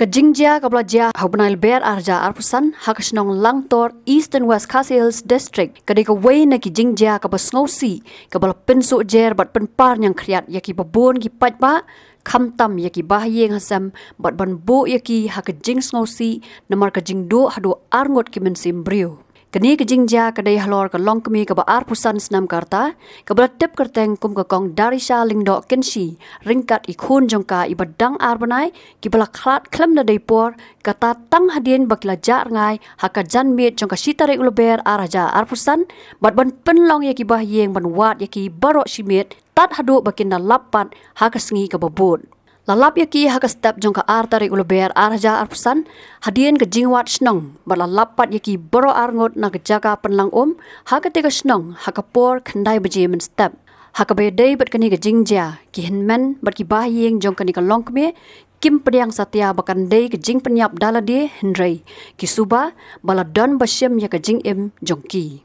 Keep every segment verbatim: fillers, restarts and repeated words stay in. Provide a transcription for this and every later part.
Ka jingjia kaba la jia ha u bnai Lber ar hajar arphew san ha ka shnong Langtor, Eastern West Khasi Hills District, ka dei kawei na ki jingjia kaba sngewsih, kaba la pynsuh jer bad pynpar ñiangkhriat ïa kiba bun ki paidbah, khamtam ïa ki bahaïing hasem, bad ban buh ïa ki ha ka jingsngewsih namar ka jingduh haduh arngut ki mynsiem briew. Kane ka jingjia ka dei halor ka longkmie kaba arphew san snem ka rta, kaba la tip kyrteng kum ka Kong Darisha Lyngdoh Kynshi, ryngkat i khun jong ka iba dang ar bnai, kiba la khlad khlem da dei por, kata tang hadien ba ki la jah rngai ha ka janmiet jong ka shi tarik u Lber ar hajar arphew san, bad ban pynlong ïa ki bahaïing ban wad ïa ki baroh shi miet, tad haduh ba kin da lap pat ha ka sngi kaba bud. La lap ïa ki ha ka step jong ka ar tarik u Lber ar hajar arphew san, hadien ka jingwad shnong, bad la lap pat ïa ki baroh arngut na ka jaka pynlang um ha katei ka shnong ha ka por khyndai baje mynstep. Ha kaba ïadei bad kane ka jingjia, ki hynmen bad ki bahaïing jong kane ka longkmie kim pdiang satia ba kan dei ka jingpynïap da lade, hynrei ki suba ba la don ba shim ïa ka jingim jong ki.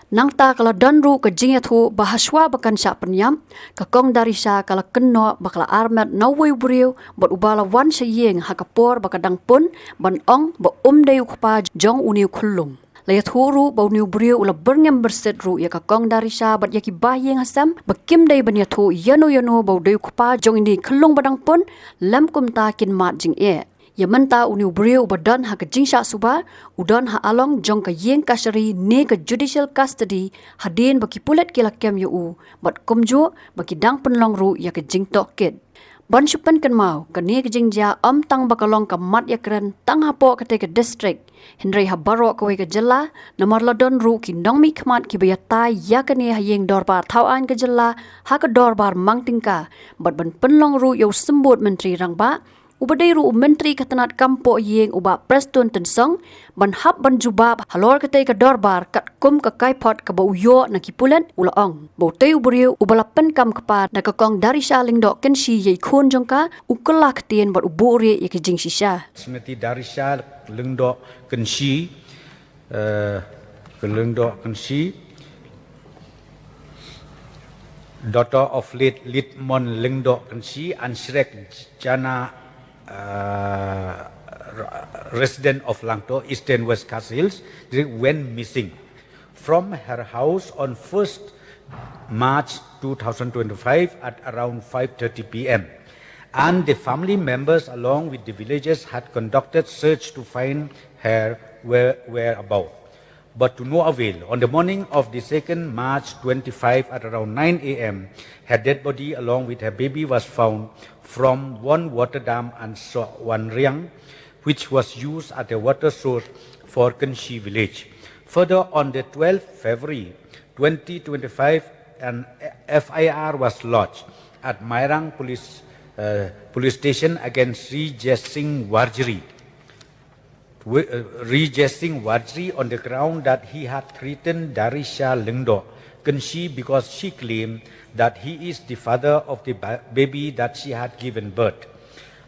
Nangta ka la don ruh ka jingïathuh ba hashwa ba kan shah pynïap, ka Kong Darisha ka la kynnoh ba ka la armet na uwei u briew bad uba la wan sha ïing ha ka por ba ka dang pun, ban ong ba um dei u kpa jong une u khyllung. La ïathuh ruh ba une u briew u la byrngem byrsit ruh ïa ka Kong Darisha bad ïa ki bahaïing hasem, ba kim dei ban ïathuh ïano ïano ba u dei u kpa jong ine i khyllung ba dang pun, lym kumta kin mad jingeh. Ïa mynta une u briew uba don ha ka jingshah suba, u don ha along jong ka ïing kashari ne ka judicial custody, hadien ba ki pulit ki la kem ïa u, bad kumjuh ba ki dang pynlong ruh ïa ka jingtohkit. Ban shu pynkynmaw, kane ka jingjia ym tang ba ka long ka mat ïakren tang hapoh katei ka district, hynrei ha baroh kawei ka jylla, namar la don ruh ki nongmihkhmat kiba ïatai ïa kane ha ïing dorbar thaw aiñ ka jylla, ha ka dorbar mang tyngka, bad ban pynlong ruh ïa u symbud Myntri Rangbah, uba dei ruh u Myntri ka tnad kam poh ïing u Bah Prestone Tynsong, ban hap ban jubab halor katei ka dorbar katkum ka kaiphod kaba u ïoh na ki pulit, u la ong ba utei u briew uba la pynkam kpa na ka Kong Darisha Lyngdoh Kynshi ïa i khun jong ka, u kylla ktien bad u buhrieh ïa ki jingshisha. Srimati Darisha Lyngdoh Kynshi, eh, Lyngdoh Kynshi, daughter of late Litmon Lyngdoh Kynshi and Shrek Jana, uh, r-, resident of Langtor, Eastern West Khasi Hills, went missing from her house on first March two thousand twenty-five at around five thirty p m. And the family members, along with the villagers, had conducted search to find her where-, whereabout, but to no avail. On the morning of the second March twenty-five at around nine a m, her dead body along with her baby was found from Won Water Dam and So-, Wanriang, which was used as a water source for Kynshi village. Further, on the twelfth February twenty twenty-five, an F I R was lodged at Mairang Police, uh, Police Station against Sri Jesing Warjri. Wi-, uh, Ri Jesing Warjri on the ground that he had threatened Darisha Lyngdoh Kynshi because she claimed that he is the father of the ba-, baby that she had given birth.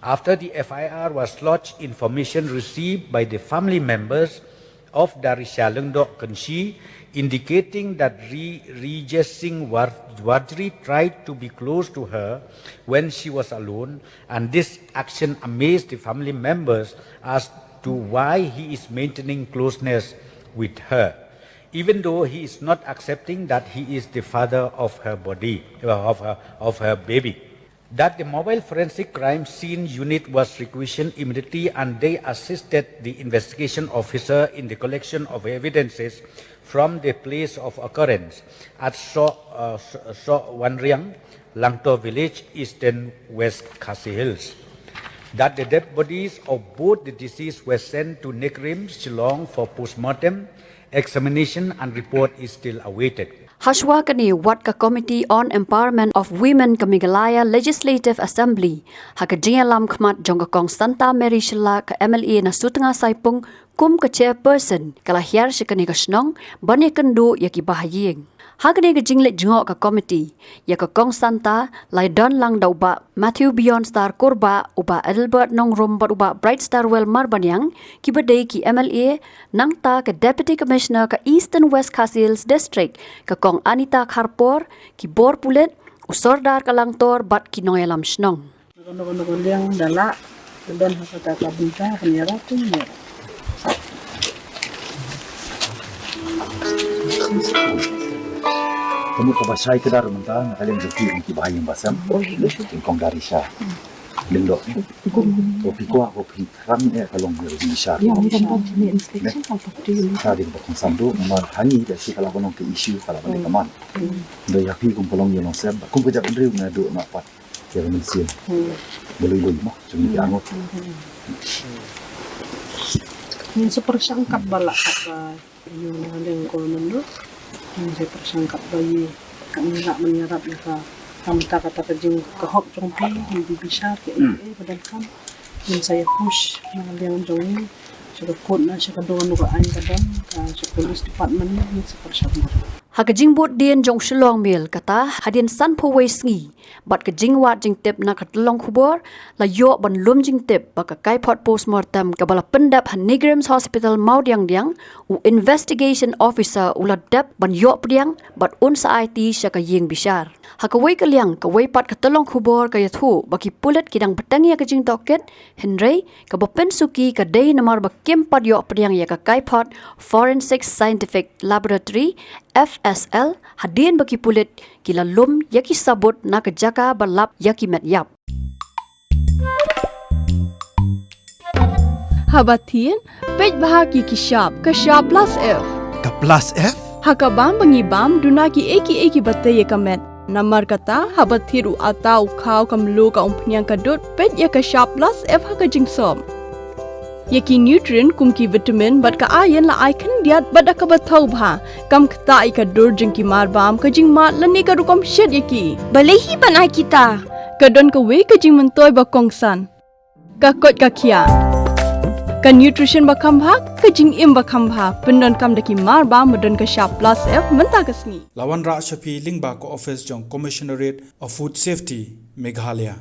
After the F I R was lodged, information received by the family members of Darisha Lyngdoh Kynshi indicating that Ri-, Ri Jesing War-, Warjri tried to be close to her when she was alone, and this action amazed the family members as to why he is maintaining closeness with her, even though he is not accepting that he is the father of her body, of her, of her baby. That the mobile forensic crime scene unit was requisitioned immediately and they assisted the investigation officer in the collection of evidences from the place of occurrence at So, uh, So, So Wanriang, Langtor Village, Eastern West Khasi Hills. That the dead bodies of both the deceased were sent to NEIGRIHMS Shillong for postmortem examination and report is still awaited. Hashwa kane, wat ka Committee on Empowerment of Women ka Meghalaya Legislative Assembly, ha ka jingïalam khmat jong ka Kong Santa Mary Shylla, ka M L A na Sutnga Saipung, kum ka chairperson, ka la hiar sha kane ka shnong ban ïakynduh ïa ki bahaïing. Ha kane ka jingleit jngoh ka committee, ïa ka Kong Santa la ïadon lang da u Bah Matthew Beyondstar Kurbah, u Bah Adelbert Nongrum bad u Bah Brightstarwell Marbaniang, kiba dei ki M L A, nangta ka Deputy Commissioner ka Eastern West Khasi Hills District, ka Kong Anita Kharpor, ki bor pulit, u Sordar ka Langtor bad ki nongïalam shnong. Noko noko liang da lah, Don ha kata ka bynta ban ïarap te ïarap. Ka mut kaba shai kdar mynta na ka liang jong ki, ki ba ïing ba sem. Oi, oi. Ki kong dari sha. Lyngdoh. Ko phi kwah ko phi khrang eh ka long ïa ka jingshisha. Ïa, ïa, ïa, ïa, inspection ka pati. Sa dei ba kongsan duh, namar hangne da shi ka la ban long ka issue, ka la ban dei ka man. Hmm. Da ïa phi kum ka long ïa long sem, kum ka jaitbynriew nga duh na pat ïa ka mynsiem. Hmm. Ba lui lui mo jong ngi ki angnud. Hmm. Ngin sa pyrshang katba lah, katba ïoh na liang government ruh. Ngin sa pyrshang katba ïoh, kat ngi lah ban ïarap ïa ka. Ka mynta kata ka jing, ka hok jong phi, ngin bishar kaei kaei ba donkam. Ngin sa ïa push na liang jong ngi sha ka court, na sha ka dur, na ka aiñ ka don, ka sha police department, ngin sa pyrshang. Ha ka jingbuddien jong Shillong Mail kata, hadien sanphew wei sngi bad ka jingwad jingtip na ka tyllong khubor, la ïoh ban lum jingtip ba ka kaiphod postmortem kaba la pyndep ha NEIGRIHMS Hospital Mawdiangdiang, u investigation officer u la dep ban ïoh pdiang bad un sa aiti sha ka ïing bishar. Ha kawei ka liang, kawei pat ka tyllong khubor ka ïathuh ba ki pulit ki dang bteng ïa ka jingtohkit, hynrei kaba pynsuki ka dei namar ba kim pat ïoh pdiang ïa ka kaiphod Forensic Scientific Laboratory, F S L, hadien ba ki pulit ki la lum ïa ki sabut na ka jaka ba lap ïa ki met ïap. Haba thied, peit bha ïa ki shap, ka shap plus F. Ka plus F? Ha ka bam ba ngi bam, duna kiei kiei kiba tei ïa ka met. Namar kata, haba thied u atta, u khaw, ka mluh, ka umphniang, ka dud, peit ïa ka shap plus F ha ka jingsop. Ïa ki nutrient kum ki vitamin bad ka iron la ai khyndiat bad da kaba thaw bha. Kam ktah ïa ka dur jong ki marbam, ka jingmad lane ka rukom shet ïa ki. Balei hi ban ai kita? Ka don kawei ka jingmyntoi ba kongsan. Ka koit ka khiah. Ka nutrition ba kham bha, ka jingim ba kham bha. Pyndonkam da ki marbam ba don ka shap plus F mynta ka sngi. La wanrah sha phi lyngba ka office jong Commissionerate of Food Safety, Meghalaya.